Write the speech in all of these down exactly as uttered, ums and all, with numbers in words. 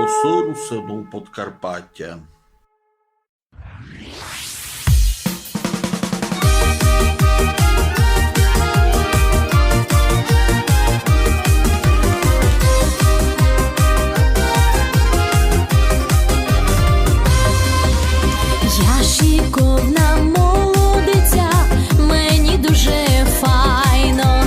Голосы русинув Подкарпатя. Я шиковна молодиця, мені дуже файно.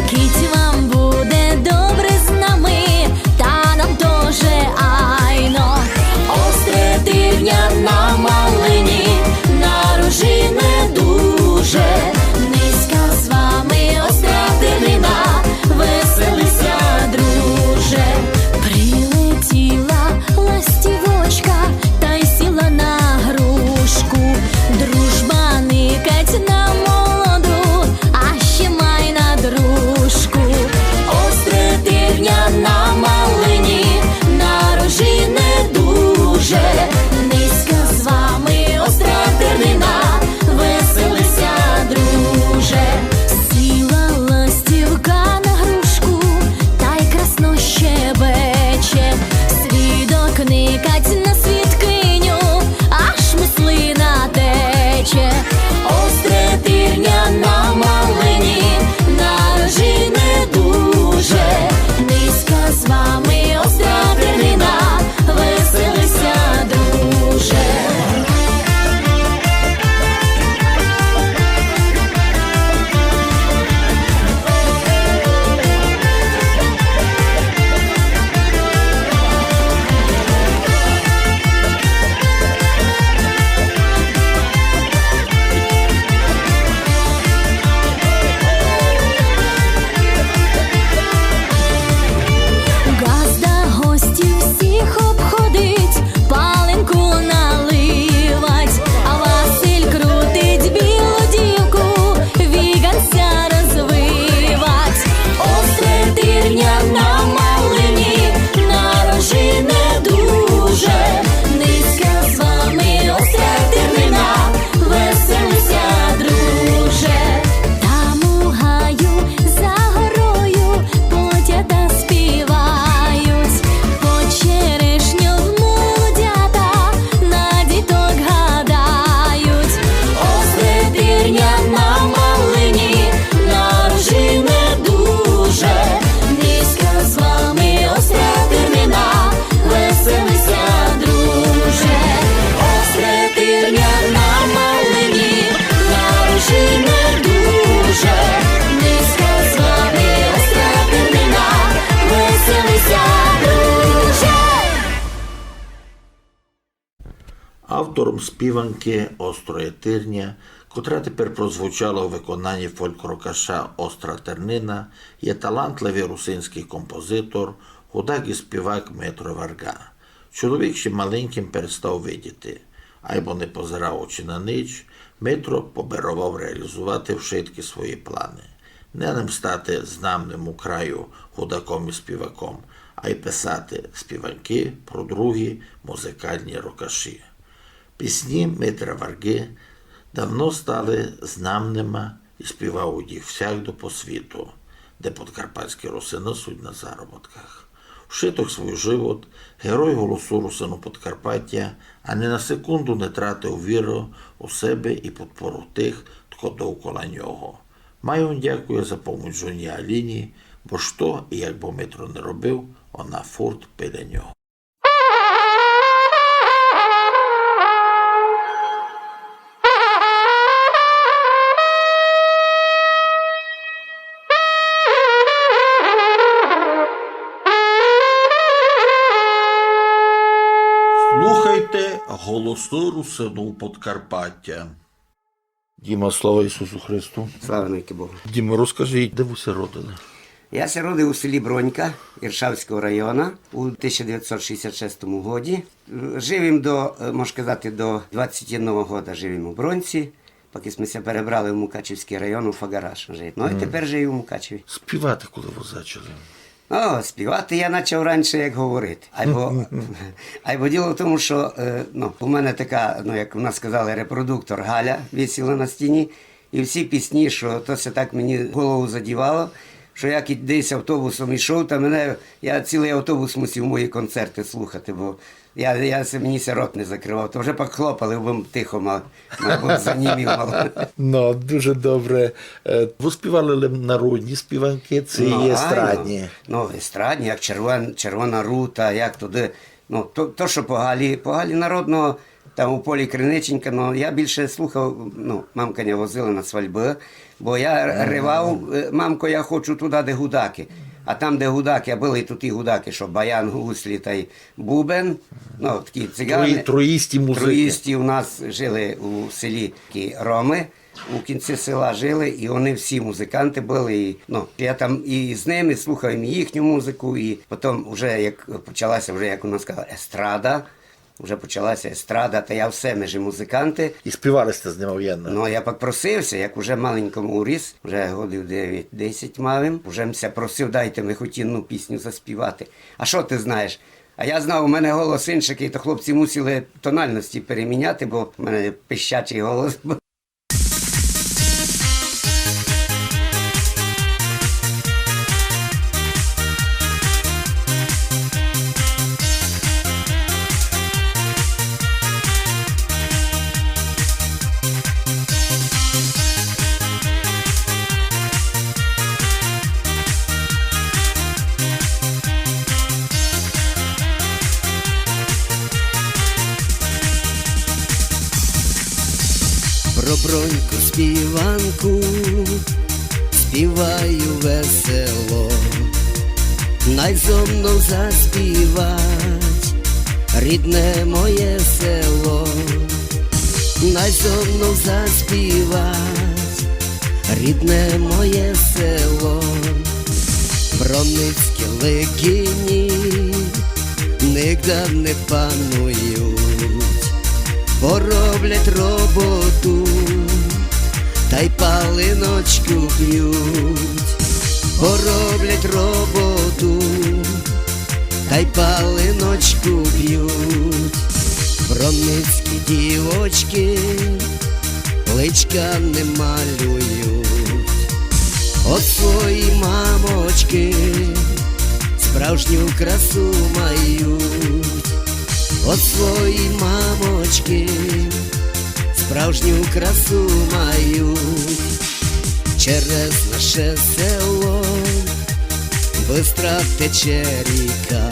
Кидь вам буде добре з нами, та нам тоже айно. Остре тирня на малині, на рожі не дуже. Низька з вами остра тирнина, веселися, друже. Прилетіла ластівочка, та й сіла на грушку. Дружба никать на молоду, а ще май на дружку. Остре тирня на малині, на рожі не дуже. Низька з вами остра тирнина, веселися, друже. Сіла ластівка на грушку, та й красно щебече. Свідок никать на свідкиню, аж му слина тече. Остре тирня на малині, на рожі не дуже. Низька з вами остра тирнина, веселися, друже. Ґазда гостів всіх обходить, паленку наливать, а Василь крутить білу дівку, віґан ся розвивать. Остре тирня на малині, на рожі не дуже. Низька з вами остра тирнина, веселися, друже. Там у гаю за горою потята співають, по черешню молодята на діток гадають. Остре тирня на малині, на рожі не дуже. Низька з вами остра тирнина, веселися, друже. Остре тирня на малині, на рожі не дуже. Низька з вами остра тирнина, веселися, друже. Автором співанкы «Остроє тирня», котра тепер прозвучала у виконанні фольк-рокаша Остра тирнина, є талантливый русинськый композитор, гудак і співак Митро Варґа. Чоловік ще маленькым перестав видіти, айбо не позирав очі на ніч, Митро побировав реалізовати вшыткі свої планы. Не лем стати знамным у краю гудаком і співаком, ай писати співанкы про другі музыкалні рокаші. Пісні Митра Варґы давно стали знамныма і співають їх всягды по світу, де подкарпатські русины суть на заробітках. Вшыток свій живот герой «Голосу русинув Подкарпатя» ани на секунду не тратив віры у себе і подпору тых, тко довкола нього. Май ун дякує за помоч жоні Аліні, бо што і як бы Митро не робив, она фурт біля нього. Слухайте «Голосы русинув Подкарпатя». Діма, слава Ісусу Христу. Слава навікы Богу. Діма, розкажіть, де вы ся родили? Я ся родив у селі Бронька Іршавського района у тисяча девятсот шістдесят шестому годі. Жив им до, е, мож казати, до двадцять одного года жив им у Броньці, покы сьме ся перебрали в Мукачівськый район, у Фагараш жити. Ну і тепер жию у Мукачеві. Співати коли вы зачали? О, співати я почав раніше, як говорити. Айбо, айбо діло в тому, що, е, ну, у мене така, ну, як у нас казали, репродуктор Галя висіла на стіні, і всі пісні, що то ся так мені в голову задівало, Што я кідь десь автобусом ішов, та мене, я цілый автобус мусив мої концерты слухати, бо я, я се, мені ся рот не закрывав, то вже пак хлопали, бо тихо, ма-, мабуть, занімів мало. Но, дуже добре. Е, вы співали лем народні співанкы, ци... Но, є айно. Естрадні? Но, естрадні, як Червен-, Червона рута, як туды. Ну, то, то, што по Галі, по Галі народного, там у полі Криниченька, ну, я більше слухав, ну, мамка ня возила на свальбы, бо я р-, ревав, е, «Мамко, я хочу туды, де гудакы». А там, де гудакы, а были туй і гудакы, што баян, гуслі тай бубен, ну, такі циганы. Троїсті музикы. Троїсті у нас жили у селі такі ромы. У кінці села жили, і они всі музиканты были. І, ну, я там і з ними слухав і їхню музыку, і потім уже, як почалася вже, як у нас казали, естрада, вже почалася естрада, та я все, мы ж музиканты. І співали сьте з ними вєдно? Ну, я пак просив ся, як уже маленько м уріс, вже годів девять-десять мав им, уже м ся просив: «Дайте ми хоть одну пісню заспівати». «А што ты знаєш?» А я знав, у мене голос иншакый, то хлопці мусили тональности переміняти, бо в мене пищачый голос быв. Про броньку співанку співаю весело. Най зо мнов заспівать рідне моє село. Най зо мнов заспівать рідне моє село. Броницькі ликині нигда не панують, бо роблять роботу тай палиночку п'ють, бо роблять роботу тай палиночку п'ють. Броницькі дівочки личка не малюють, од своєї мамочки справжню красу мають, од своєї мамочки справжню красу мають. Через наше село быстра тече ріка,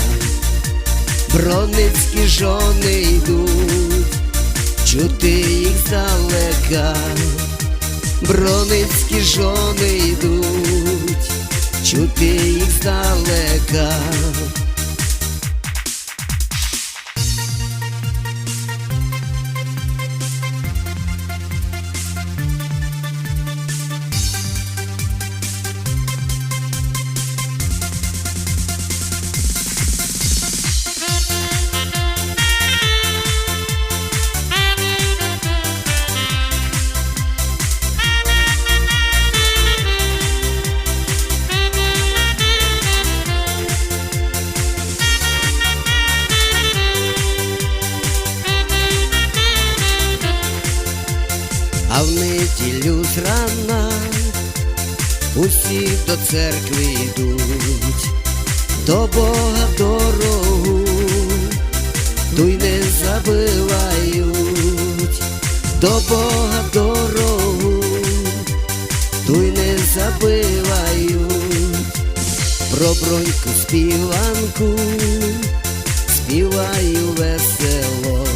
броницькі жоны йдуть, чути їх здалека. Броницькі жоны йдуть, чути їх здалека. А в неділю зрана усі до церкви йдуть, до Бога дорогу туй не забывають, до Бога дорогу туй не забывають. Про броньку співанку співаю весело.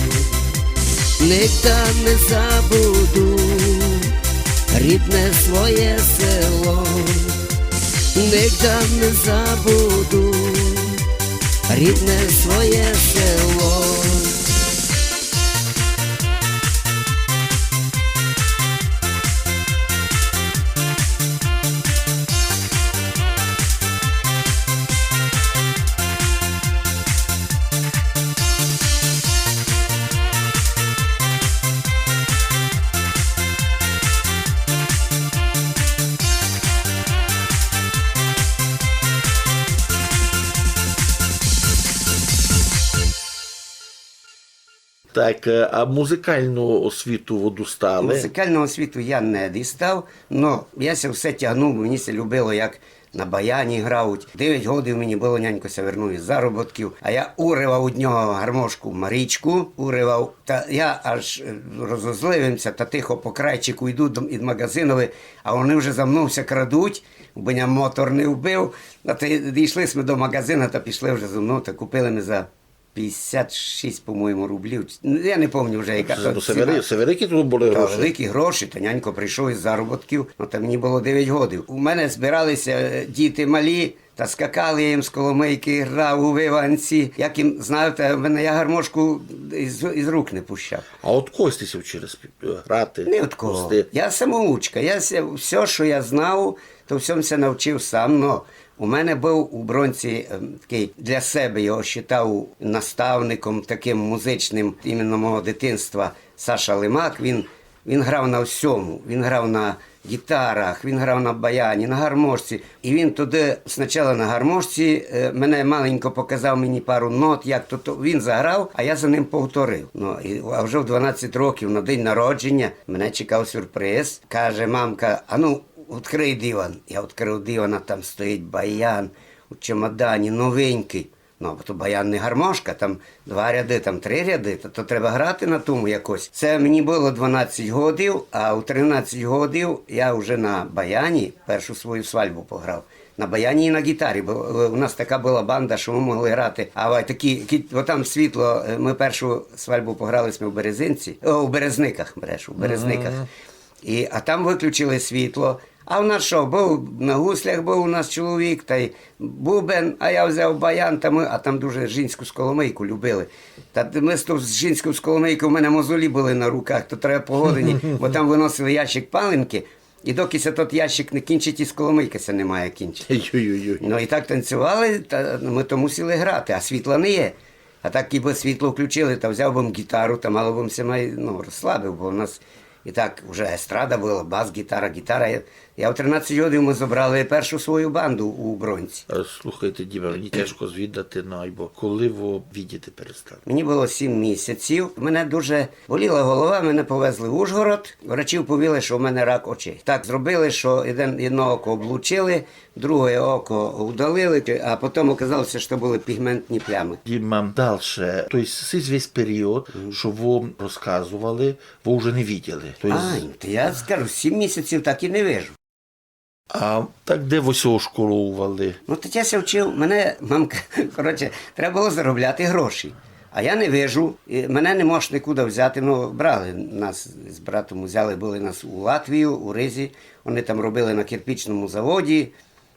Нигда не забуду рідне своє село. Нигда не забуду рідне своє село. Так, е, а музикалну освіту вы дістали? Музикалну освіту я не дістав, но я ся все тягнув, бо мені ся любило, як На баяні грають. Девять годів мені было, нянько ся вернув із заробітків, а я уривав од нього гармошку Марічку, уривав. Та я аж е, розозлив им ся, та тихо по крайчику йду до, ід магазинови, а они вже за мнов ся крадуть, бо я мотор не вбив. А та дійшли сьме до магазина та пішли вже за мнов, та купили ми за пятдесят шість, по-моєму, рублів. Ну, я не помню вже, яка то ціна. Се великі тут были гроші. Великі гроші, та нянько прийшов із заробітків, ну, та мені было девять годів. У мене збиралися е, діти малі, та скакали, я їм з коломийки грав у виванці. Як їм, знаєте, в мене я гармошку із, із рук не пущав. А од кого сьте ся вчили спів- грати? Не од кого. Я самоучка. Я ся- все, що я знав, то всьому ся навчив сам. Но у мене быв у Бронці ем, такый, для себе його считав наставником таким музичним іменно мого дитинства Саша Лимак. Він, він грав на всьому. Він грав на гітарах, він грав на баяні, на гармошці. І він туды спочатку на гармошці е, мене маленько показав мені пару нот, як то, то він заграв, а я за ним повторив. Ну, і, а вже в дванадцять років на день народження мене чекав сюрприз. Каже мамка: «А ну, відкрий диван». Я відкрив диван, а там стоїть баян у чемодані, новенький. Ну, бо то баян не гармошка, там два ряды, там три ряды, то, то треба грати на тому якось. Це мені было дванадцять годів, а у тринадцять годів я вже на баяні першу свою свальбу пограв. На баяні і на гітарі, бо е, у нас така была банда, що мы могли грати. А ва- такі, кі- бо там світло, е, мы першу свальбу пограли сьме у Березинці, о, у Березниках, брешу, у Березниках. І, а там выключили світло. А в нас що, быв на гуслях, быв у нас чоловік, та й бубен, а я взяв баян, та мы, а там дуже жінську сколомийку любили. Та т- мы з ту жінську сколомийку, в мене мозолі были на руках, то треба по годині, бо там выносили ящик паленки, і доки ся тот ящик не кінчить, і сколомийка ся не має кінчити. Ой-ой-ой. Ну і так танцювали, та мы то мусили грати, а світла не є. А так, якби світло включили, та взяв бы м гітару, та мало бы м ся май, ну, розслабив, бо у нас і так уже естрада была, бас-гітара, гітара. Я, я в тринадцять годів мы зобрали першу свою банду у Бронці. Е, Слухайте, Діма, мені тяжко звідати, ну, айбо коли вы видіти перестали? Мені было сім місяців. Мене дуже боліла голова, мене повезли в Ужгород. Врачі повіли, що в мене рак очей. Так зробили, що один, одно око облучили, друге око удалили, а потім оказалося, що были пігментні плямы. Діма, дальше. То есть сись весь період, що вы розказували, вы вже не виділи. То есть... Ай, то я скажу, сім місяців так і не вижу. А так де вы ся ошколовували? Ну, так я ся вчив, мене мамка, коротше, треба было заробляти гроші. А я не вижу, і мене не можеш нікуди взяти. Ну, брали нас з братом, взяли были нас у Латвію, у Ризі. Они там робили на кирпичному заводі.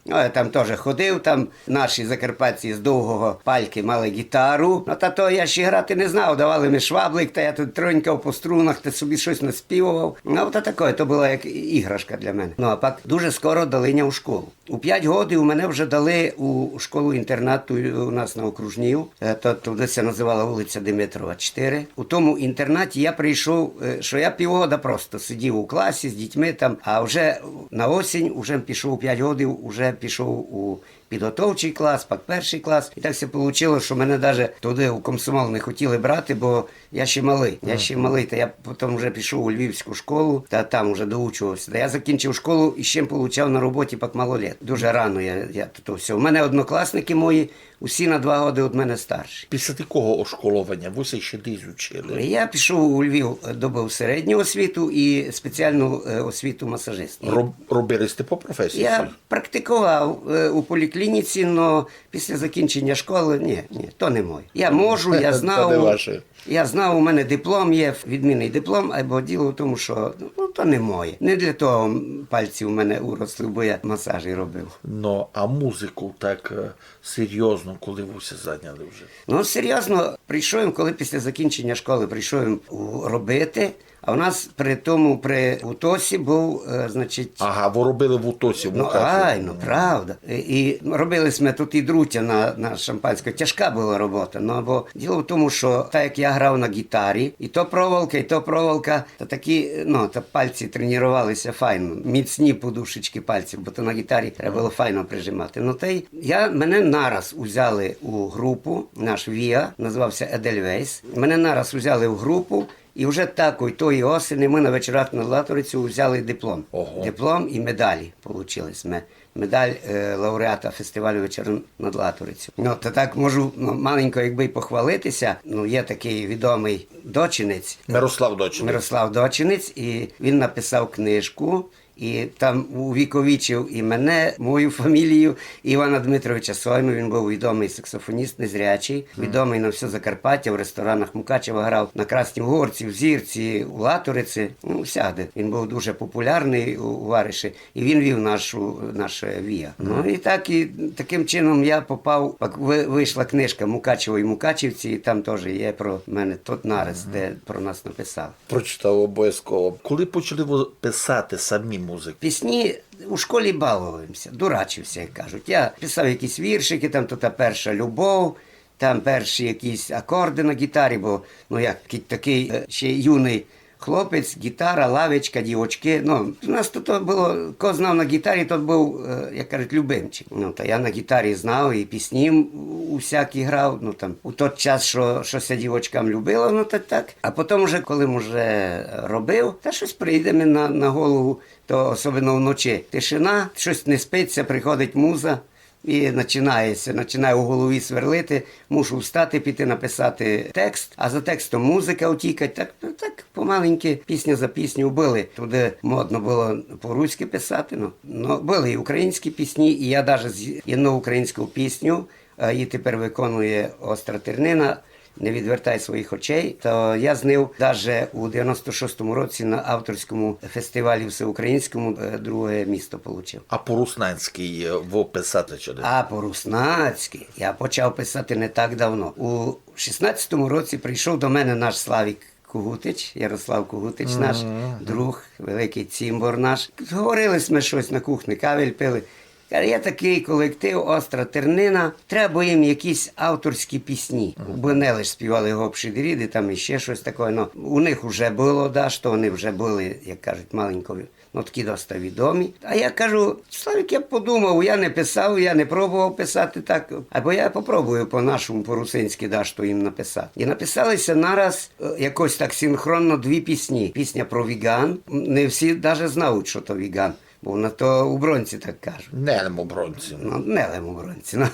Ну, я там тоже ходив, там наші закарпатці з Довгого Пальки мали гітару. Ну, та то я ще грати не знав, давали ми шваблик, та я тут тронькав по струнах, та собі щось наспівував. Ну, та таке, то была як іграшка для мене. Ну, а пак дуже скоро дали ня у школу. У пять годів мене вже дали у школу-інтернат у, у нас на Окружній. Е, то, тоді ся називала улиця Димитрова, чотири. У тому інтернаті я прийшов, е, що я півгода просто сидів у класі з дітьми там, а вже на осінь уже пішов, у пять годів уже пішов у підготовчий клас, пак перший клас. І так ся получило, що мене даже туди у комсомол не хотіли брати, бо я ще малий. Я ще малий, та я потім вже пішов у Львівську школу, та там уже доучувався. Та я закінчив школу і ще получав на роботі пак малолет. Дуже рано я, я то все. У мене однокласники мої, усі на два годы од мене старші. Після такого ошколованя вы ся ще десь учили? Я пішов у Львів, е, добив середню освіту і спеціальну е, освіту масажист. І Роб- робили сте по професії? Я практикував е, у поліклініці, но після закінчення школи, ні, ні, то не моє. Я можу, я То не знав. Ваше. Я знав, у мене диплом є, відмінний диплом, або діло в тому, що ну, то не моє. Не для того пальці у мене уросли, бо я масажі робив. Ну, а музику так е, серйозно, коли вы ся зайняли вже? Ну, серйозно, прийшов им, коли після закінчення школи прийшов им у- робити, а у нас при тому, при УТОСі був, е, значить... Ага, вы робили в УТОСі, в Ну, Мукачеві. Ай, ну, правда. І, і робили сьме тут і друтя на, на шампанське. Тяжка была робота, ну, бо діло в тому, що так як я грав на гітарі, і то проволока, і то проволока, та такі, ну, та пальці тренувалися файно, міцні подушечки пальців, бо то на гітарі треба было файно прижимати. Ну, та й я, мене нараз узяли у групу, наш ВІА, називався Едельвейс. Мене нараз узяли в групу, і вже такої тої осені мы на вечорах на Латорицю взяли диплом. Ого. Диплом і медалі получили сьме. медаль, е, лауреата фестивалю «Вечори над Латорицею». Ну, то так можу, ну, маленько якбы й похвалити ся. Ну, є такый відомый дочинець. Мирослав Дочинець. Мирослав Дочинець, і він написав книжку, і там увіковічив і мене, мою фамілію, і Івана Дмитровича Сойму, він быв відомый саксофоніст, незрячый, відомый на всьо Закарпаття, в ресторанах Мукачева грав, на Красній Горці, в Зірці, у Латориці, ну, всяде. Він быв дуже популярный у, у вариші, і він вів нашу, наше віа. Ну, і так, і такым чином я попав, так вы-, вышла книжка «Мукачево і мукачівці», і там тоже є про мене тот нарис, де про нас написав. Прочитав обовязково. Коли почали вы писати самі музыку? Пісні у школі баловав им ся, дурачив ся, як кажуть. Я писав якісь віршикы, там то та «Перша любов», там перші якісь акорды на гітарі, бо, ну, як, кідь такый, е, ще юный хлопець, гітара, лавочка, дівочкы. Ну, у нас то, то было, ко знав на гітарі, тот быв, е, як кажуть, любимчик. Ну, та я на гітарі знав і пісні м-, усякі грав, ну, там, у тот час, што, што ся дівочкам любило, ну, та так. А потім уже, коли м уже робив, та штось прийде ми на, на голову, то особливо вночі. Тишина, штось не спить ся, приходить муза, і починає ся, починає у голові сверлити, мушу встати, піти написати текст, а за текстом музика утікать. Так, так помаленьки, пісня за піснею были. Туды модно было по-руськи писати, ну, ну, были і українські пісні, і я даже з єдну українську пісню, е, її тепер виконує Остра Тернина, «Не відвертай своїх очей». То я з нив даже у девяносто шостому році на авторському фестивалі всеукраїнському, е, друге місто получив. А по-руснацькы, е, вы писати чи не? А по-руснацькы я почав писати не так давно. У шістнадцятому році прийшов до мене наш Славік Когутич, Ярослав Когутич, наш друг, великый цімбор наш. Говорили сьме штось на кухні, кавель пили. Каже: «Є такый колектив «Остра Тернина», треба їм якісь авторські пісні. Бо не лиш співали гопші-діріди, там іще штось таке. Ну, у них уже было дашто, они вже были, як кажуть, маленько, ну, такі доста відомі». А я кажу: «Славік, я подумав, я не писав, я не пробовав писати так, або я попробую по-нашому, по-русинськы дашто їм написати». І написали ся нараз, е, якось так синхронно дві пісні. Пісня про віган. Не всі даже знають, што то віган. Бо на то у Бронці так кажуть. Не лем у Бронці. Ну, не лем у Бронці, ну.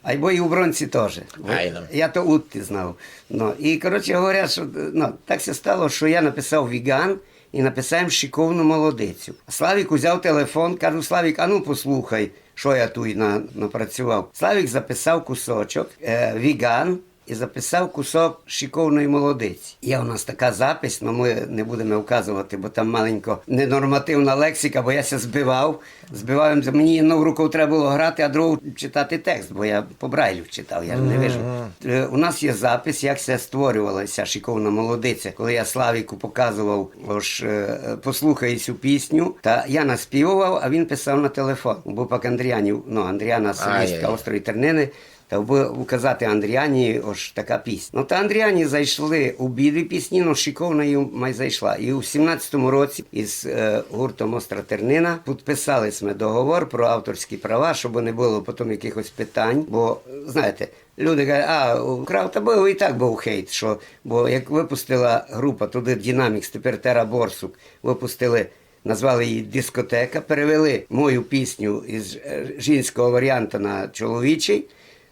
Айбо і у Бронці тоже. Айно. Я то удти знав. Ну, і, коротше говоря, што, ну, так ся стало, што я написав віган і написав їм «Шиковну молодицю». Славік узяв телефон, кажу: «Славік, ану послухай, што я туй на-, напрацював». Славік записав кусочок, е, віган, і записав кусок «Шиковної молодиці». Є у нас така запись, но мы не будеме вказовати, бо там маленько ненормативна лексика, бо я ся збивав. Збивав им, мені однов руков треба было грати, а другов читати текст, бо я по Брайлю читав, я ж не вижу. Е, у нас є запис, як ся створювала ся «Шиковна молодиця», коли я Славіку показовав, ож, е, послухай сю пісню, та я наспівовав, а він писав на телефон. Бо пак Андріанів, ну, Андріана, солістка «Острої тернины», та бы указати Андріані, ож така пісня. Ну, та Андріані зайшли обидві пісні, но «Шиковна» їм май зайшла. І у сімнадцятому році із, е, гуртом «Остра Тернина» підписали сьме договор про авторські права, щоб не было потім якихось питань. Бо, знаєте, люди кажуть: «А, украв», та быв, і так быв хейт, што, бо як выпустила група туды Дінамікс, тепер Тера Борсук, выпустили, назвали її «Дискотека», перевели мою пісню із, е, жінського варіанта на чоловічий,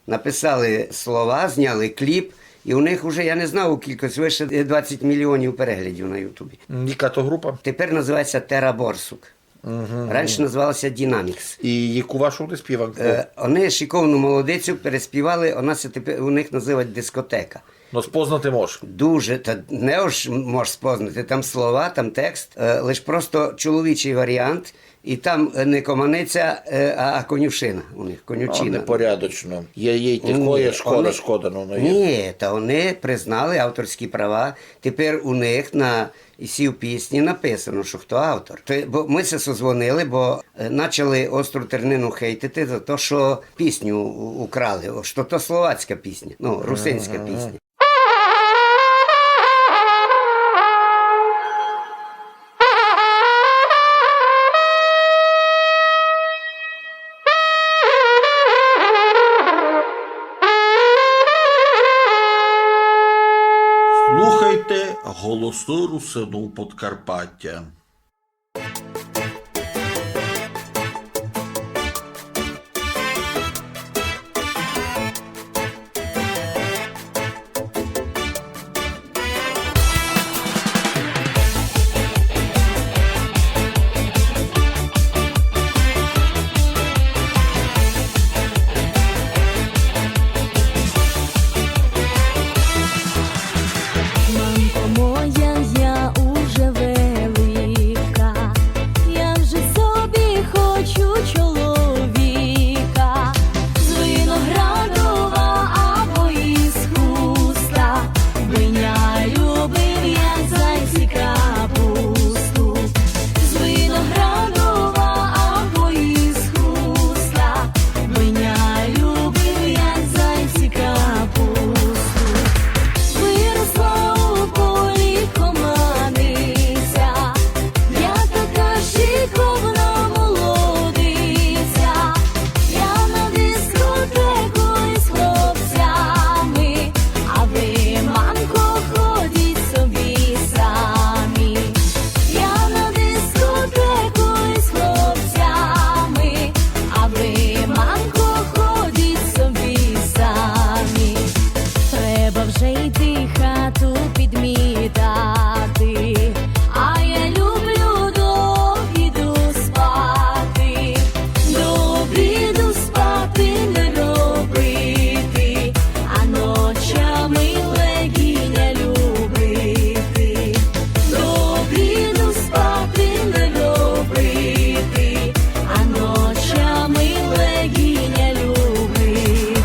написали слова, зняли кліп, і у них уже, я не знав у кількості, выше двадцять мільйонів переглядів на Ютубі. М, яка то група? Тепер називається Тера Борсук. Раніше називалася Дінамікс. І яку вашу вони співанку? Е, вони «Шиковну молодицю» переспівали, вона ся тепер у них називать «Дискотека». Но спознати мож. Дуже, та не ож мож спознати, там слова, там текст, е, лиш просто чоловічий варіант, і там, е, не команиця, е, а, а конюшина у них, конючина. Ну, непорядочно. Є, є й такоє, шкода, шкода, ну, ну, є. Ні, та вони признали авторські права, тепер у них на сій пісні написано, што хто автор. То, бо мы ся созвонили, бо, е, начали «Остру Тернину» хейтити за то, што пісню у-, украли, о, што то словацька пісня, ну, русинська пісня. Слухайте «Голосы Русинув Подкарпатя». Йди хату підмітати, а я люблю до обіду спати. До обіду спати не робити, а ночами легіня любити. До обіду спати не робити, а ночами легіня любити.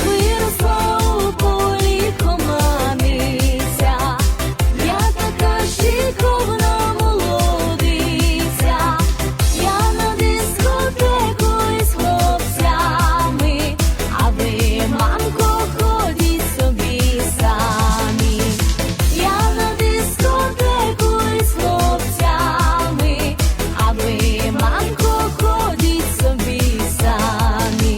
Виросла у полі команиця, я така щіковна молодиця. Я на дискотеку із хлопцями, а ви, мамко, ходіть собі самі. Я на дискотеку із хлопцями, а ви, мамко, ходіть собі самі.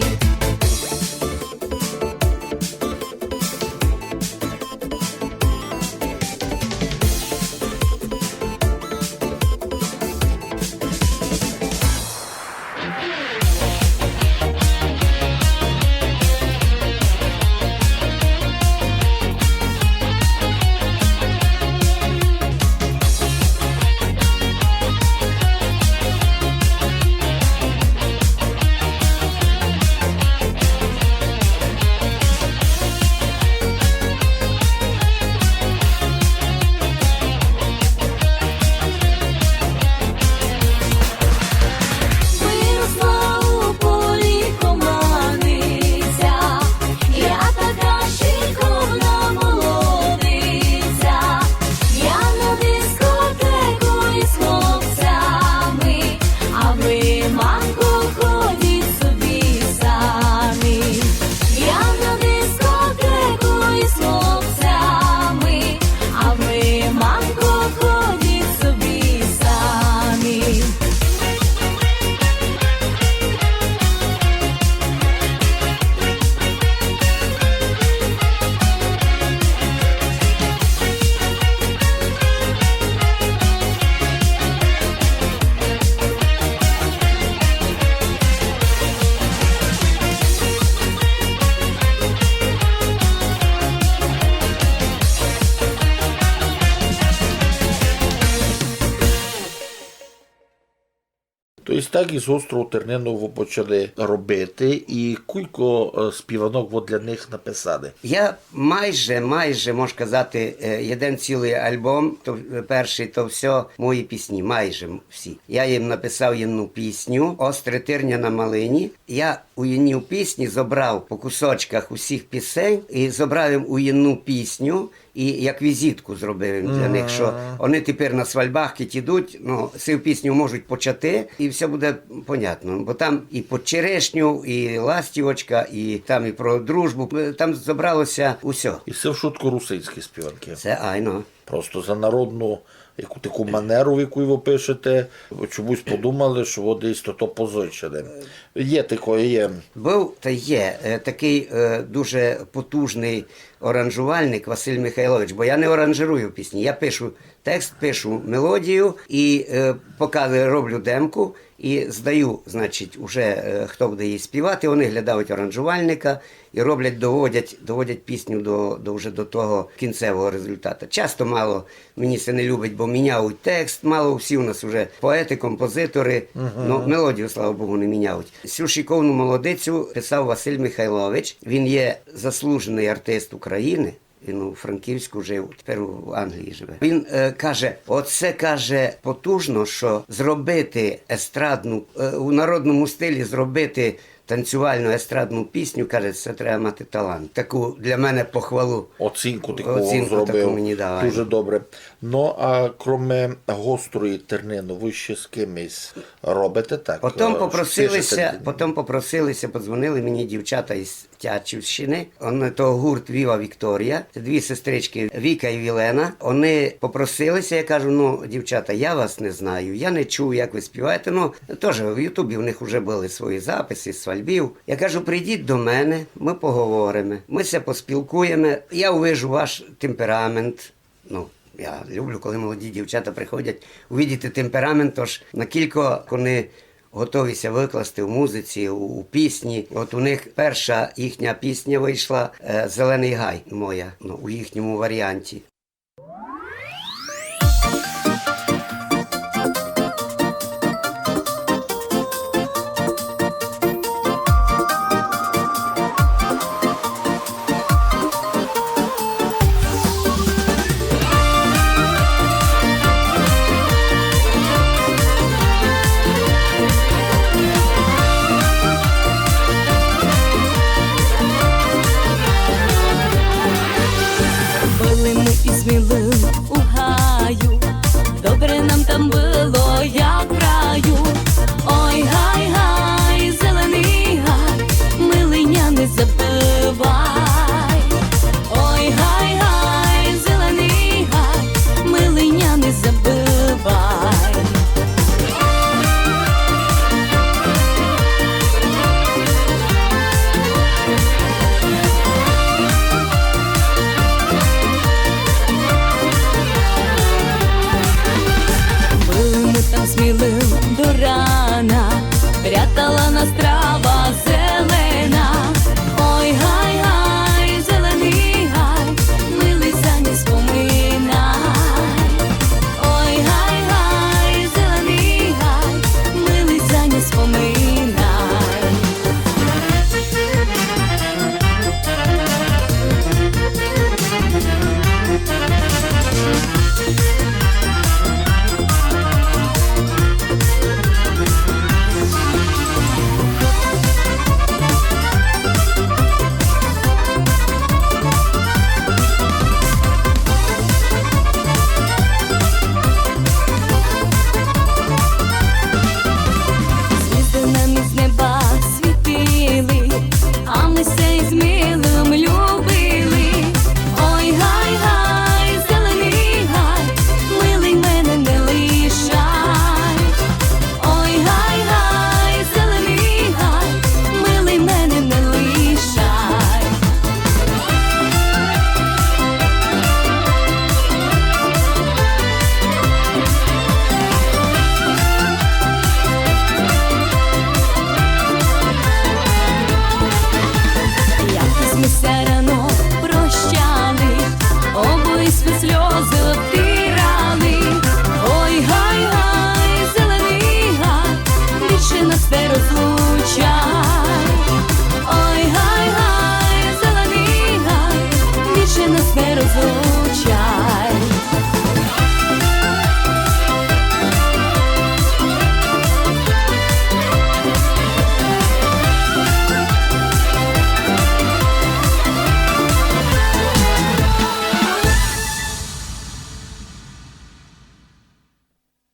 Виросла у полі команиця, я така щіковна молодиця. Я на дискотеку із хлопцями, а ви, мамко, ходіть собі самі. Я на дискотеку із хлопцями, а ви, мамко, ходіть собі самі. То єсть так із острову Тернену вы почали робити, і кулько, е, співанок вы для них написали? Я майже, майже, мож казати, е, єден цілый альбом, то, е, першый, то всьо мої пісні, майже м-, всі. Я їм написав єдну пісню «Остре тирня на малині». Я у єдній пісні зобрав по кусочках усіх пісень і зобрав їм у єдну пісню, і як візитку зробив им для них, што они тепер на свальбах, кідь ідуть, ну, сю пісню можуть почати, і всьо буде понятно. Бо там і под черешню, і ластівочка, і там і про дружбу. Там зобрало ся усьо. І се в шутку русинські співанки. Се айно. Просто за народну, яку таку манеру, в якій вы пишете, чомусь подумали, што от десь то, то позичили. Є такоє, є. Быв та є, е, такый, е, дуже потужный оранжувальник Василь Михайлович, бо я не оранжирую пісні, я пишу текст, пишу мелодію і, е, поки роблю демку і здаю, значить, уже, е, хто буде її співати, они глядають оранжувальника і роблять, доводять, доводять пісню до, до, вже до того кінцевого результату. Часто мало мені се не любить, бо міняють текст, мало всі у нас уже поети, композитори, но мелодію, слава Богу, не міняють. Сю шиковну молодицю писав Василь Михайлович, він є заслуженый артист України, він у Франківську жив, тепер у Англії живе. Він, е, каже: «Оце, каже, потужно, што зробити естрадну, е, у народному стилі зробити танцювальну естрадну пісню», каже, «се треба мати талант». Таку для мене похвалу. Оцінку таку зробив. Оцінку таку мені дав. Дуже добре. Ну, а кроме «Острої тирнины», вы ще з кимось робите, так? Потім, е, попросили ся, потім попросили ся, подзвонили мені дівчата із Тячівщини. Они то гурт Віва Вікторія. Це дві сестрички Віка і Вілена. Они попросили ся, я кажу: «Ну, дівчата, я вас не знаю, я не чув, як вы співаєте». Ну, тоже в Ютубі в них уже были свої записи з свальбів. Я кажу: «Прийдіть до мене, мы поговориме, мы ся поспілкуєме, я увижу ваш темперамент». Ну, я люблю, коли молоді дівчата приходять, увидіти темперамент, тож накілько они Готові ся выкласти у музиці, у, у пісні. От у них перша їхня пісня вышла, е, «Зеленый гай» моя, ну, у їхньому варіанті. Были мы и с Милым у гаю, добре нам там было, як в раю. Ой, гай, гай, зеленый гай, милый ня, не забывай. Ой, гай, гай, зеленый гай, милый ня, не забывай. Были мы там с Милым до рана, прятала нас трава зелена. Ой, гай, гай, зеленый гай, милый, ся не споминай. Ой, гай, гай, зеленый гай, милый, ся не споминай. Звізды нам из неба світили, а мы ся из Милым любили. Ой, гай, гай, зеленый гай, милый, мене не лишай. Ой, гай, гай, зеленый гай, милый, мене не лишай. Як мы ся рано прощали, обоє сьме сльозы втирали. Ой, гай, гай, зеленый гай, більше нас не розлучай. Ой, гай, гай, зеленый гай, більше нас не розлучай.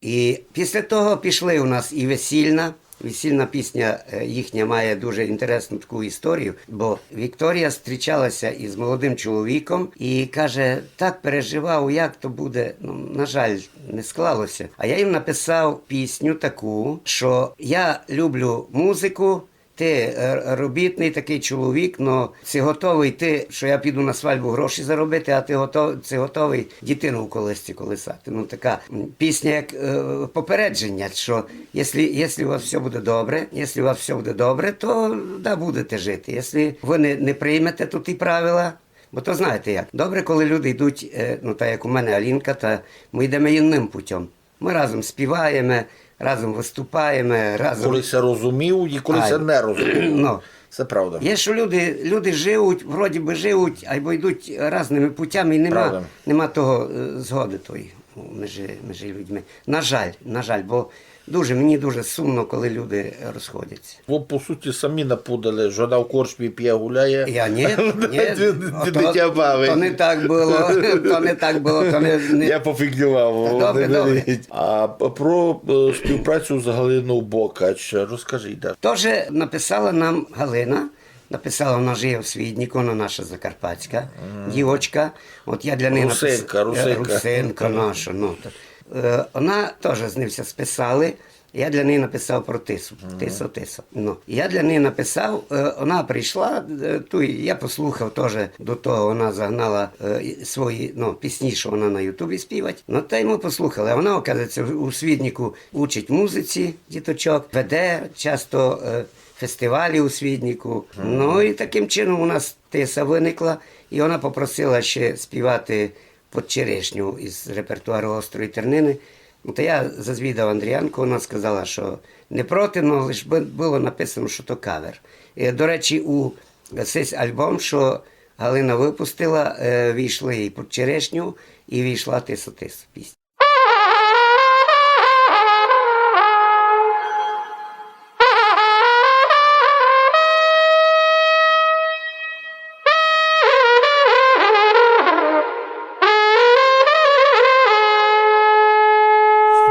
І після того пішли у нас і весільна. Весільна пісня, е, їхня має дуже інтересну таку історію, бо Вікторія зустрічалася із молодим чоловіком і каже: «Так переживав, як то буде». Ну, на жаль, не склалося. А я їм написав пісню таку, що я люблю музику, ти, е, робітний такий чоловік, но ци готовий ти, що я піду на свадьбу гроші заробити, а ти гото-, ци готовий дітину у колисці колисати. Ну, така, м, пісня як, е, попередження, що якщо, якщо у вас все буде добре, якщо у вас все буде добре, то, да, будете жити. Якщо ви не, не приймете туті правила, бо то знаєте як. Добре, коли люди йдуть, е, ну, так як у мене Алінка, та ми йдемо єдним путем. Ми разом співаємо, разом виступаємо, разом... Коли ся розуміють і коли ся не розуміють. Ну. Се правда. Є, що люди, люди живуть, вроді би живуть, айбо йдуть різними путями, і нема, нема того, е, згоди тої, ну, межи, межи людьми. На жаль, на жаль, бо дуже, мені дуже сумно, коли люди розходяться. Вы, по суті, самі напудали, жона в корчмі пє, гуляє. Я ні, ні, дитя бавить. То не так было, то не так было, то не, не... Я пофіґлював. Добре, добре. А про, е, співпрацю з Галиною Бокач розкажіть, да. Тоже написала нам Галина, написала, вона жиє в Свіднику, вона наша закарпатська дівочка. От я для неї напис-... Русинка, е, русинка. Русинка наша, ну, так. Е, вона тоже з ним ся списали. Я для неї написав про Тису. Тисо, Тисо. Ну, я для неї написав, е, вона прийшла, е, ту, я послухав тоже до того, вона загнала, е, і свої, ну, пісні, що вона на Ютубі співать. Ну, та й ми послухали. А вона, оказується, у, у Свіднику учить музиці діточок, веде часто, е, фестивалі у Свіднику. Ну, і таким чином у нас Тиса виникла, і вона попросила ще співати «Под черешню» із репертуару «Острої тернины». Ну, та я зазвідав Андріянку, вона сказала, що не проти, но лиш бы было написано, що то кавер. І, до речі, у сись альбом, що Галина выпустила, е, війшли і «Под черешню», і війшла «Тисо, Тисо» пісня.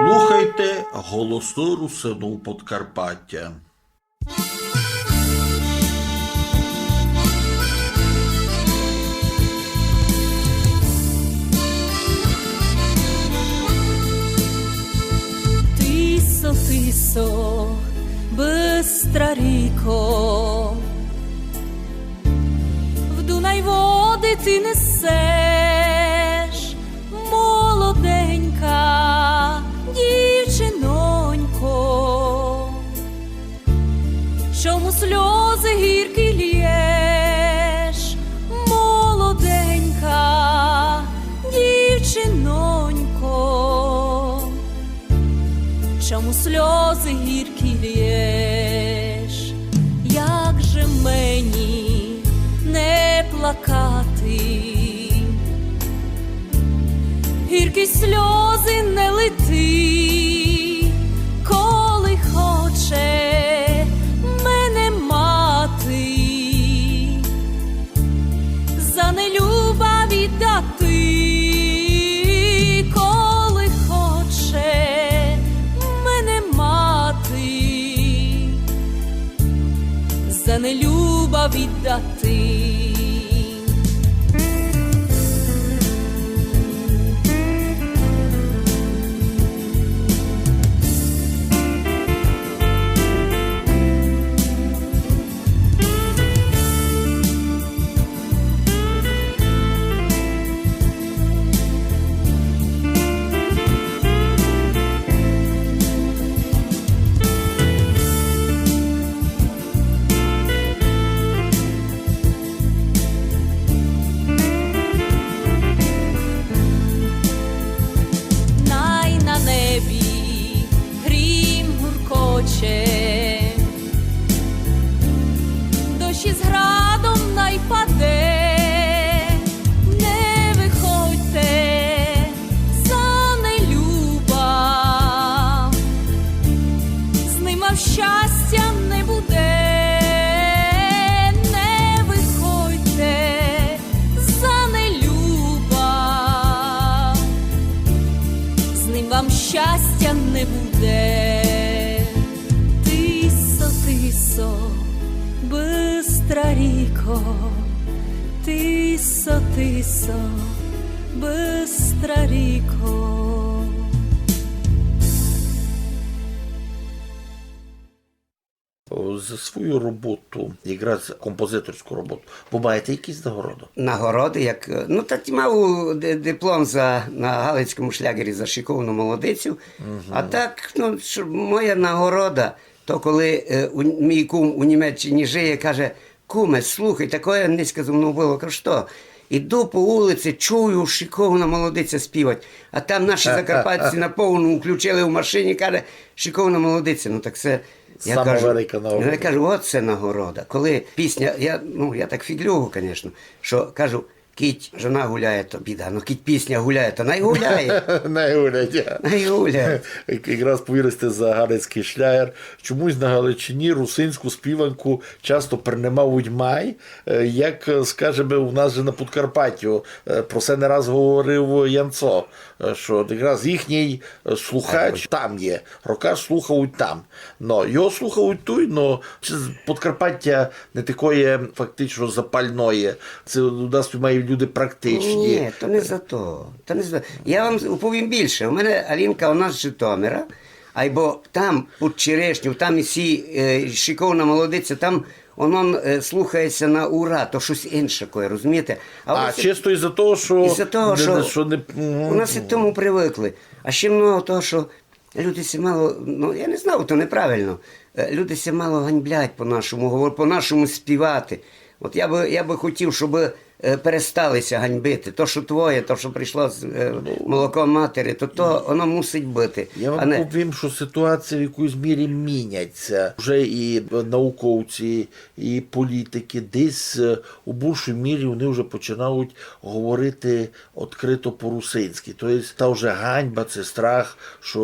Слухайте «Голосы Русинув Подкарпатя». Тисо, Тисо, быстра ріко, в Дунай воды ты несеш, молоденька дівчинонько. Чому сльозы гіркі лєш, молоденька дівчинонько? Чому сльозы гіркі лєш? Як же мені не плакати? Гіркі сльозы не лити, коли хоче мене мати. За нелюба віддати, коли хоче мене мати. За нелюба віддати. Най на небі грім гуркоче, дощ із градом най паде, не выходьте за нелюба, з ним вам щастя не буде, не выходьте за нелюба, з ним вам щастя не буде. Тисо, Тисо, быстра ріко, Тисо, Тисо, быстра ріко. О, за свою роботу, якраз композиторську роботу, вы маєте якісь нагороды? Нагороды, як, е, ну, так мав ди-, диплом за, на Галицькому шлягері за шиковану молодицю. А так, ну, ш-, моя нагорода, то коли, е, у, мій кум у Німеччині жиє, каже: «Куме, слухай, такоє нынька зо мнов было». Кажу: «Што?» Іду по улици, чую, шикована молодиця співать. А там наші закарпатці на повну включили в машині, каже: «Шикована молодиця». Ну, так се, я кажу, велика нагорода. Ну, я кажу, от се нагорода. Коли пісня, я, ну, я так фіґлюю, конечно, што кажу, кідь жона гуляє, то біда, ну, кідь пісня гуляє, то най гуляє. Най гуляє. Най гуляє. Як-, якраз повіли сьте за галицькый шлягер. Чомусь на Галичині русинську співанку часто принимавуть май, е, як, е, скажеме, у нас же на Подкарпаттю, е, про се не раз говорив Янцо, е, што якраз їхній, е, слухач там є, рокаш слухавуть там. Но, його слухавуть туй, но чи з Подкарпаття не такоє фактично запальноє? Се у нас туй май люди практичні. Ні, то не за то. То не за то. Я вам уповім більше. У мене Алінка, вона з Житомира, Айбо там, під черешню, там і сі, е, шиковна молодиця, там воно, е, слухає ся на ура, то штось інше, розумієте? А, а воно ся, чисто із-за того, што із-за того, не, што не, што не, у нас і тому привыкли. А ще много того, што люди ся мало, ну, я не знав, то неправильно. Е, люди ся мало ганьблять по-нашому говор-, по-нашому співати. От я бы, я бы хотів, щоб, е, перестали ся ганьбити. То, што твоє, то, што прийшло з, е, молоком матері, то, то воно мусить быти. Я вам повім, што ситуація в якоюсь мірі міняється. Вже і науковці, і політики десь, е, у більшій мірі вони вже починають говорити відкрито по-русинськи. То єсть та вже ганьба, ци страх, што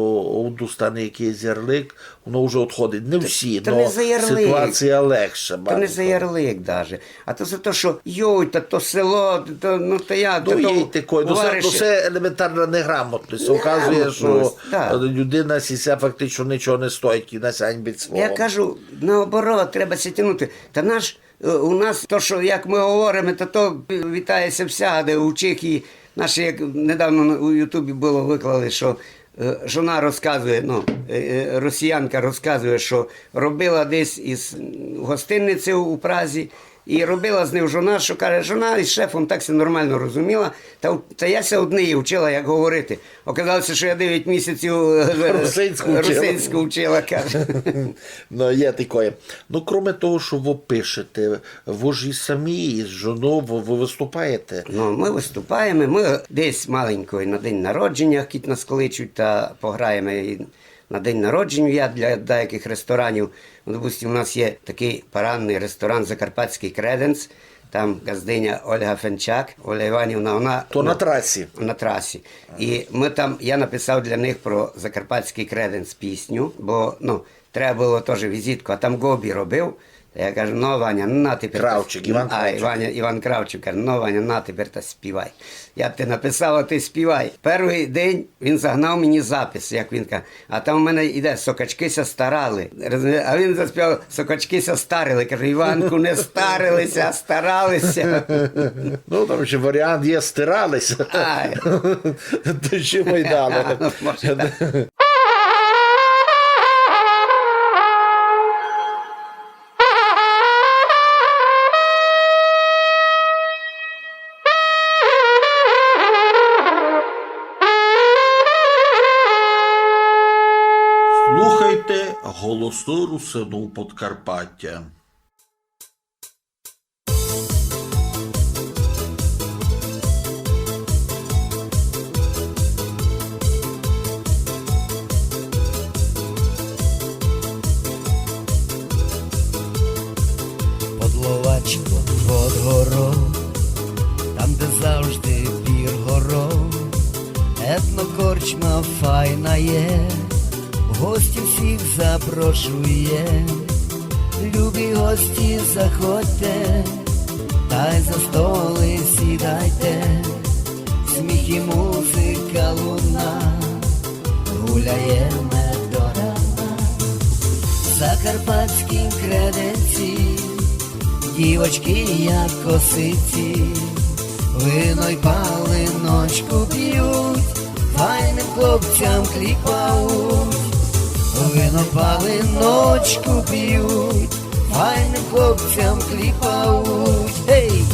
от достане якыйсь ярлик, воно вже одходить. Не всі, та но не за ярлик. Ситуація легша. Та не за ярлик даже. А то за то, што йой, та то село, та, ну, та як, ну, та то є такой, ну, се, ну, се елементарна неграмотность. Оказує, што, неграмотность, так, людина сі ся фактично нічого не стоїть, і вона ся ганьбить свого. Я кажу, наоборот, треба ся тягнути. Та наш Е, у нас то, што, як мы говориме, то, то вітає ся всяде. У Чехії, наші, як недавно на, у Ютубі было, выклали, што, е, жона розказує, ну, е, е, росіянка розказує, што робила десь із, м, гостиниці у Празі, і робила з ним жона, што каже, жона із шефом так ся нормално розуміла, та, та я ся од неї вчила, як говорити. Оказало ся, што я девять місяців, е, русинську вчила. Русинську вчила, каже. Ну, є такоє. Ну, кроме того, што вы пишете, вы ж і самі, і з жонов вы, вы выступаєте. Ну, мы выступаєме, мы десь маленько і на день народження, кідь нас кличуть, та пограєме і на день народження. Я для деякых ресторанів, ну, допустим, у нас є такый парадный ресторан «Закарпатськый креденс», там ґаздиня Ольга Фенчак, Оля Іванівна, вона... То на, ну, трасі. На трасі. І мы там, я написав для них про «Закарпатськый креденс» пісню, бо, ну, треба было тоже візитку, а там Ґобі робив. Та я кажу: «Ну, Ваня, на тепер та сп-», Кравчик, Іван Кравчик. А, Іван, Іван Кравчик, кажу: «Ну, Ваня, на тепер та співай». Я ти написав, а ты співай. Першый день він загнав мені запис, як він каже, а там у мене йде: «Сокачкы ся старали». Розумієте? А він заспівав: «Сокачкы ся старили». Кажу: «Іванку, не старили ся, а старали ся». Ну, там ще варіант є: «Стирали ся». Ай. То ще й далі. Може, так. Слухайте «Голосы Русинів Подкарпатя». Под Ловачком, под гором, там, де завжди пір гором, етнокорчма файна є, в гості всіх запрошує. Любі гості, заходьте, тай за столи сідайте. Сміх і музика луна, гуляєме до рана. В закарпатськім креденці дівочки, як косиці, вино й палиночку п'ють, файним хлопцям кліпають. Вино, палиночку п'ють, файним хлопцям кліпають. Гей!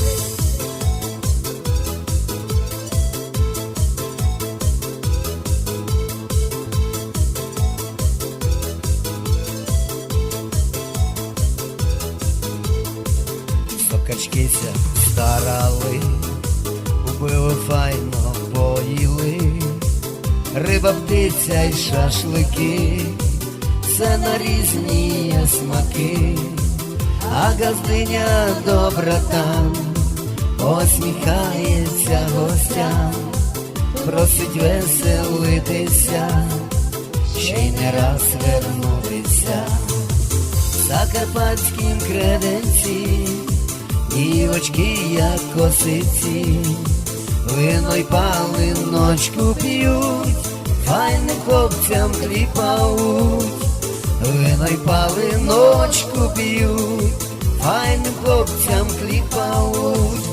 Сокачкы ся старали, убы файно поїли. Риба, птиця й шашлыки, все на різні смаки. А ґаздиня добра там, посміхає ся гостям, просить веселити ся, ще й не раз вернути ся. В закарпатськім креденці дівочки, як косиці, вино й палиночку п'ють, файним хлопцям кліпають. Вино й палиночку п'ють, файним хлопцям кліпають.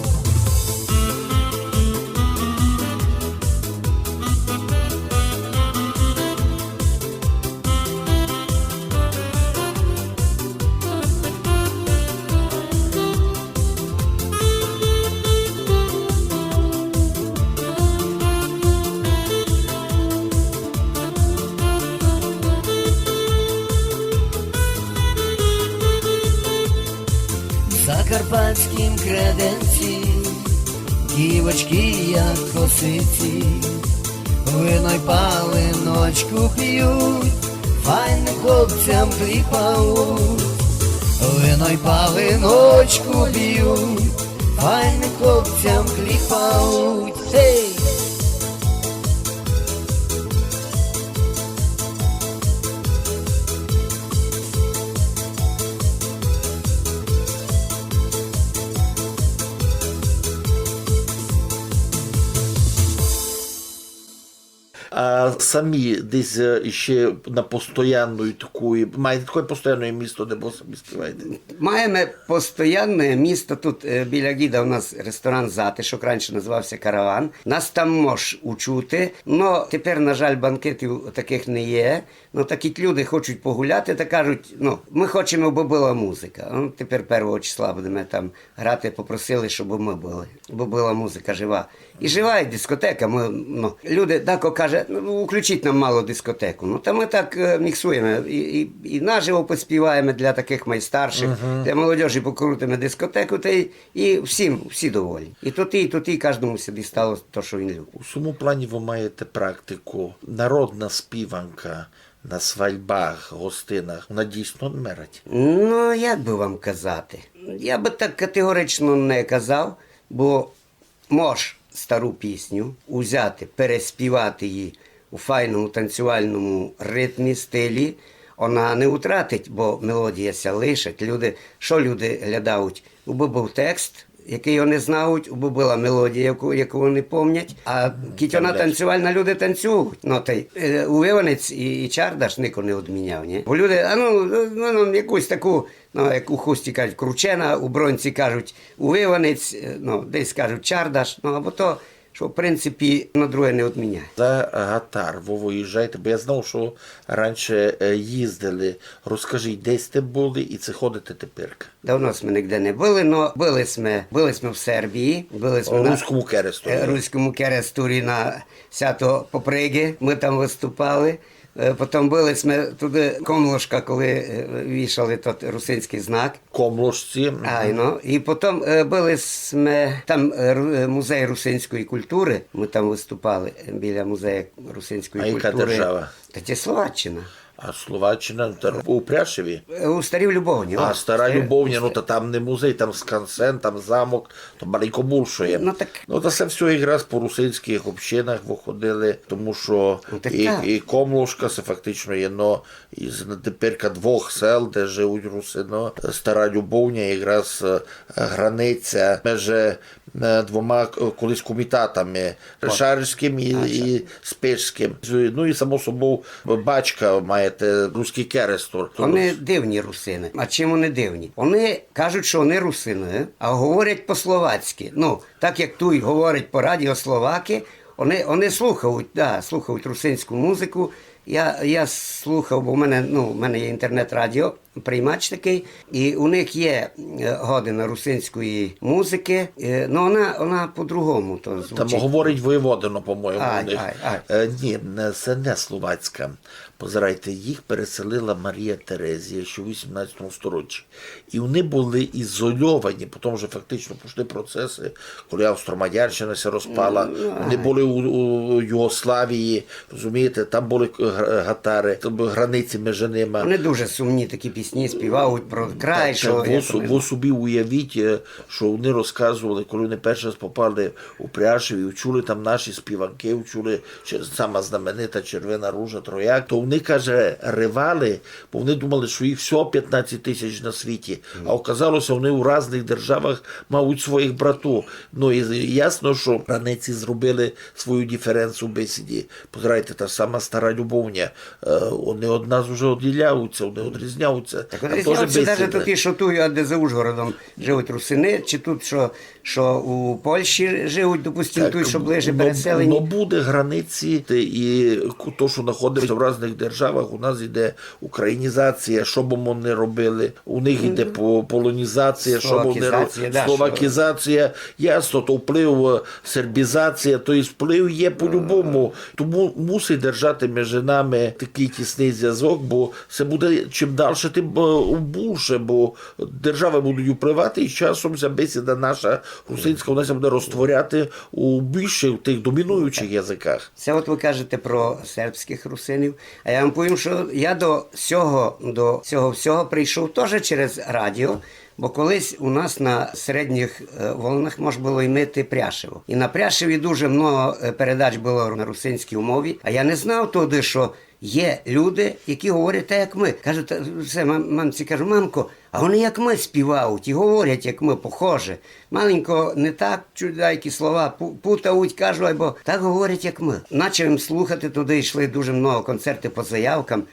Креденці, дівочки, як косиці, вино й палиночку п'ють, файним хлопцям кліпають. Вино й палиночку п'ють, файним хлопцям кліпають. Гей! А самі десь, е, іще на постоянної такої, маєте таке постоянне місто, де ви самі співаєте? Маєме постоянне місто тут, е, біля Гіда у нас ресторан «Затишок», раніше називався «Караван». Нас там мож учути, но тепер, на жаль, банкетів таких не є. Ну, так і люди хочуть погуляти та кажуть, ну, ми хочемо, аби була музика. Ну, тепер первого числа будемо там грати, попросили, щоб ми були, бо була музика жива. І жива і дискотека. Ми, ну, люди дако каже, ну, включіть нам мало дискотеку. Ну, та ми так, е, міксуємо. І, і, і наживо поспіваємо для таких майстарших, для молодежі покрутимо дискотеку, та й, і всім, всі довольні. І туті, і туті, кожному собі стало те, що він любить. У цьому плані ви маєте практику. Народна співанка на свадьбах, гостинах, вона дійсно мерить. Ну, як би вам казати? Я би так категорично не казав, бо мож стару пісню узяти, переспівати її у файному танцювальному ритмі, стилі, вона не утратить, бо мелодія ся лишить. Люди, що люди глядають? Убы був текст, який вони знають, убы була мелодія, яку, яку вони помнять, а кіть вона танцювальна, люди танцюють. Ну, та й, е, увиванець і, і чардаш нико не одміняв, ні? Бо люди, а ну, ну, ну, якусь таку, ну, як у Хусті кажуть, кручена, у Бронці кажуть, увиванець, е, ну, десь кажуть чардаш, ну, або то, що, в принципі, на друге не одміняє. За гатар ви виїжджаєте, бо я знав, що раніше, е, їздили. Розкажіть, де сте були і чи ходите тепер? Давно сме нигде не были, но были сме, были сме в Сербії, были сме У на Руському Керестурі, е, да? Руському Керестурі на свято Поприґы, мы там выступали. Е, потом были сме туды Комлошка, коли, е, вішали тот русинськый знак. Комлошці, мгм. Айно. І потом, е, были сме там, е, ру-, е, музей русинської культуры, мы там выступали, е, біля музею русинської культуры. А яка держава? Та це Словаччина. А Словаччина, та у Пряшеві? Е, у Старій Любовні, о. А, Стара Любовня, ну, та там не музей, там скансен, там замок, то маленько булше є. Ну, так. Ну, та се всьо якраз по русинськых общинах выходили, тому што і, і Комлошка, се фактично єдно із, ну, теперка двох сел, де живуть русины. Стара Любовня, якраз, е, границя межи е, двома, е, колись комітатами, Шарськым і, і Спишськым. Ну і, само собов, Бачка, маєте Руськый Керестур. Они дивні русины. А чим они дивні? Они кажуть, што они русины, а говорять по-словацькы. Ну, так як туй говорять по радіо словакы, они, они слухають, да, слухають русинську музику. Я, я слухав, бо в мене, ну, в мене є інтернет-радіо, приймач такый, і у них є, е, година русинської музикы, е, но она, она по-другому то звучить. Там говорить Воєводино, по-моєму, у них. Ай, ай. Е, ні, не, се не словацька. Позирайте, їх переселила Марія Терезія ще у вісімнадцятому сторіччі. І они были ізольовані, тому што фактично пішли процеси, коли Австро-Мадярщина ся розпала, они были у, у Югославії, розумієте, там были, е, гра-, гатары, там были границі межи ними. Они дуже сумні такі пісні співають про край, што... Вы собі уявіть, е, што они розказовали, коли они першый раз попали у Пряшів і учули там наші співанкы, учули, че-, сама знаменита Червена ружа, Трояк, то они, каже, ревали, бо они думали, што їх всього пятнадцять тисяч на світі, а оказало ся, они у разных державах мають своїх братув. Ну, і ясно, што границі зробили свою диференцію в бесіді. Позирайте, та сама Стара Любовня, е, они од нас уже одділяються, они одрізняються. Так одрізняються даже тоті, што туй, а де за Ужгородом живуть русины, чи тут, што што у Польщі живуть, допустим, туй, што ближе переселені. Но буде границі, те і ку-, то, што находимося в разных державах, у нас іде українізація, што бы мы не робили, у них іде по-, полонізація, што бы мы не ро-, словакізація, ясно, то вплив, е, сербізація, то єсть вплив є по-любому. Тому мусить держати межи нами такый тісный звязок, бо се буде чим дальше, тим Бо у булше, бо державы будуть упливати, і з часом ся бесіда наша русинська, вона ся буде розтворяти у більше в тых домінуючых языках. Се от вы кажете про сербськых русинів. А я вам повім, што я до сього, до сього всього прийшов тоже через радіо, бо колись у нас на середніх, е, волнах мож было імити Пряшево. І на Пряшеві дуже много, е, передач было на русинській мові, а я не знав тогды, што є люди, які говорять так, як мы. Кажуть: «Та все, мам-, мамці кажу: мамко, а вони як мы співають і говорять, як мы, похоже. Маленько не так, чуть деякі слова пу-, путають, кажу, айбо так говорять, як мы». Начав їм слухати, туды йшли дуже много концерты по заявкам.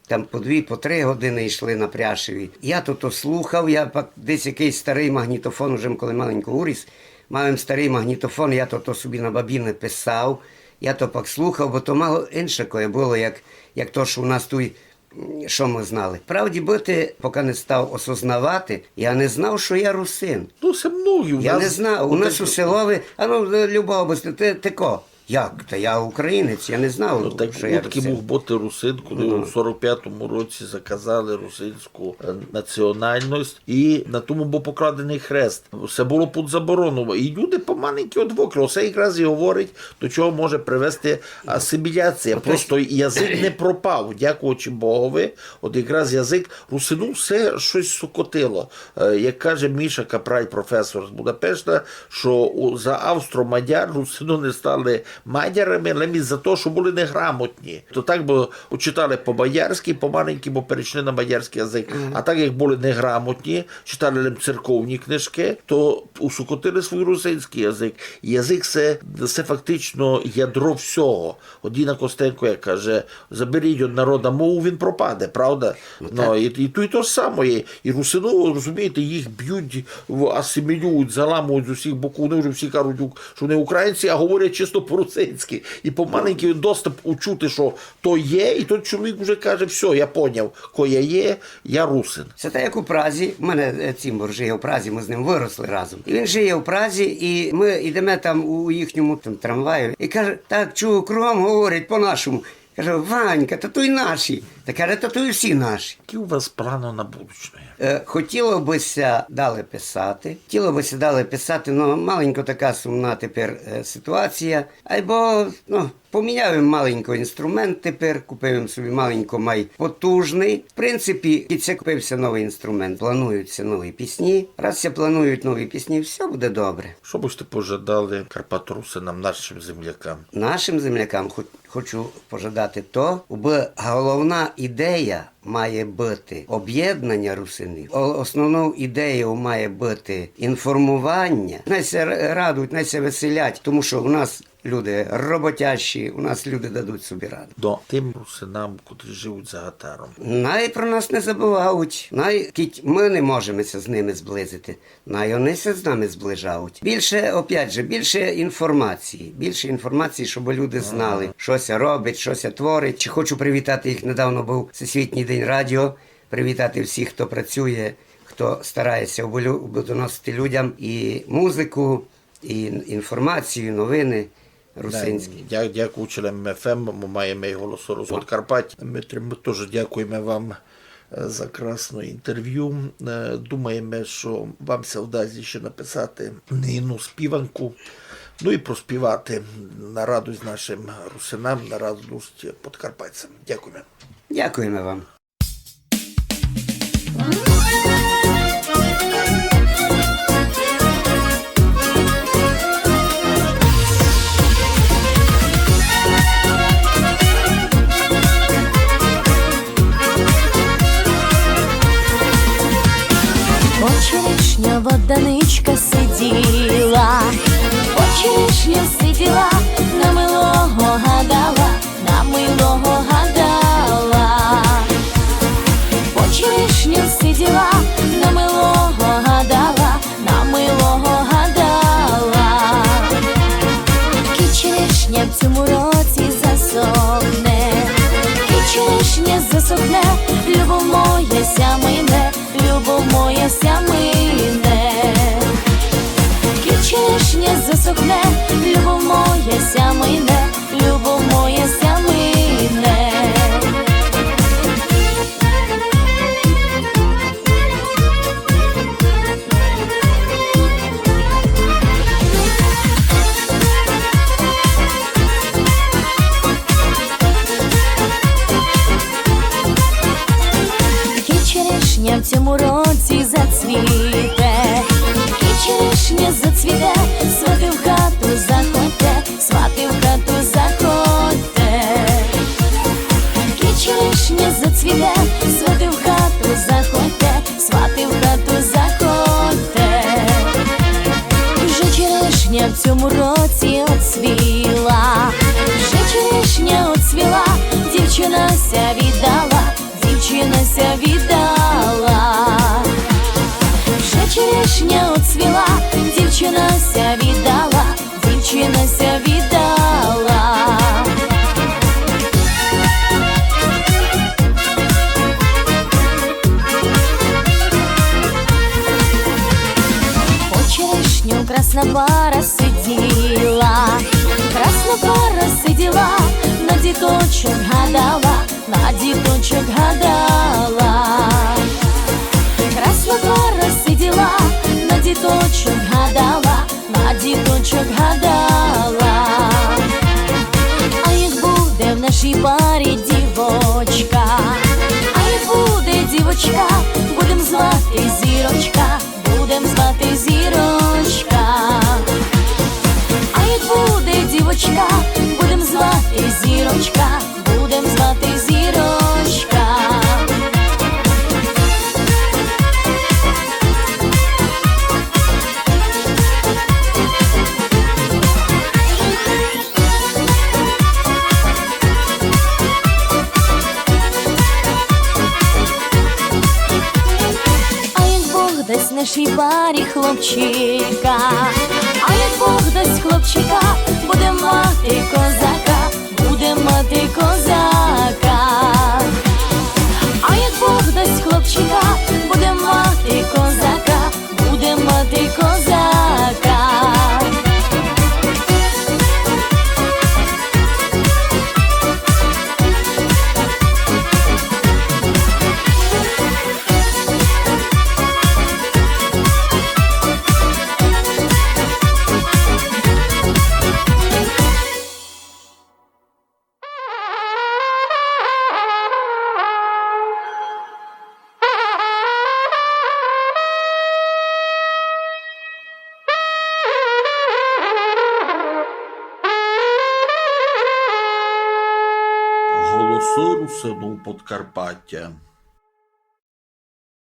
Там по дві, по три годины йшли на Пряшеві. Я то, то слухав, я пак десь якыйсь старый магнітофон, уже коли маленько уріс, мав им старый магнітофон, я то, то собі на бабіны писав, я то пак слухав, бо то мало инше кое было, як, як то, што у нас туй, м, што мы знали. Правді быти, пока не став осознавати, я не знав, што я русин. Ну, се многі у нас. Я не знав. У нас у селови, а ну, е, Люба область, ты, ты ко? Як? Та я українець, я не знав, што я русин. Ну, так удки муг быти русин, коли у сорок пятому році заказали русинську, е, національность, і на тому быв покладеный хрест. Всьо было під заборону. І люди помаленьки одвыкли. Осе якраз і говорить, до чого може привести асиміляція. Просто язык не пропав, дякуючи Богови. От якраз язык, русину все штось сокотило. Е, як каже Міша Капраль, професор з Будапешта, што у, за австро-мадяр русины не стали мадярами, лем із-за того, што были неграмотні. То так, бо читали по-мадярськы, помаленьки, бо перейшли на мадярськый язык. А так, як были неграмотні, читали лем церковні книжкы, то усокотили свій русинськый язык. Язык се, се фактично ядро всього. От Діна Костенко як каже: «Заберіть од народа мову, він пропаде», правда? Ну, і, і туй то саме є. І русины, розумієте, їх бють, в-, асимілюють, заламують з усіх боків. Вони вже всі кажуть, ук-, што вони українці, а говорять чисто по-русинськы. І помаленьки доста учути, што то є, і тот чоловік уже каже: «Всьо, я поняв, ко я є, я русин». Се так, як у Празі. У мене, е, цімбор жиє у Празі, мы з ним выросли разом. І він жиє у Празі, і мы йдеме там у, у їхньому там трамваю. І каже: «Так, чую, кругом говорять по-нашому». Каже: «Ванька, та туй наші». Та каже: «Та туй всі наші». Які у вас планы на будучне? Е, хотіло бы ся далі писати. Хотіло бы ся далі писати, но маленько така сумна тепер, е, ситуація. Айбо, ну, поміняв им маленько інструмент тепер, купив им собі маленько май потужный. В принципі, і се купив ся новый інструмент, планують ся нові пісні. Раз ся планують нові пісні, всьо буде добре. Што бы сьте пожадали карпаторусинам, нашым землякам? Нашым землякам хо-, хочу пожадати то, бо головна ідея має быти обєднаня русинів. О-, основнов ідеєв має быти інформованя. Най ся р-, радують, най ся веселять, тому што у нас люди роботящі, у нас люди дадуть собі раду. До тым русинам, котрі живуть за гатаром. Най про нас не забывають, най, кідь мы не можеме ся з ними зблизити, най они ся з нами зближають. Більше, опять же, більше інформації, більше інформації, щоб люди знали, што ся робить, што ся творить. Ще хочу привітати їх, недавно быв Всесвітній день радіо, привітати всіх, хто працює, хто старає ся оболю-, доносити людям і музику, і ін-, інформацію, новини русинські. Да, дя-, дякуючи Лем ФМ, мы маєме і Голосы Рус-, Подкарпатя. Дмитре, мы тоже дякуєме вам, е, за красне інтервю. Е, думаєме, што вам ся вдасть іщи написати не єдну співанку, ну і проспівати на радость нашым русинам, на радость подкарпатцям. Дякуєме. Дякуєме вам. По черешню воданичка сиділа, по черешню сиділа, на милого гадала, на милого гадала. По черешню сиділа, на милого гадала, на милого гадала. Кідь черешня в цьому році засохне, кідь черешня засохне, любов моя ся мине, любов моя ся мине. Кідь черешня засохне, любов моя ся мине, любов моя ся мине. Черешня оцвіла, дівчина ся віддала, дівчина ся віддала. Вже черешня оцвіла, дівчина ся віддала, дівчина ся віддала. По черешню красна пара сиділа, красна пара сиділа, на діточок гадала, на діточок гадала. Красна пара сиділа, на діточок гадала, на діточок гадала. А як буде в нашій парі дівочка, а як буде дівочка, будем звати Зірочка, будем звати Зірочка. А як буде дівочка, будем звати Зірочка, будем звати Зірочка. А як Бог дасть нашій парі хлопчика, а як Бог дасть хлопчика, будем мати козака, будем мати козака. А як Бог дасть хлопчика, будем мати козака, будем мати козака. Голосы Русинів Подкарпатя.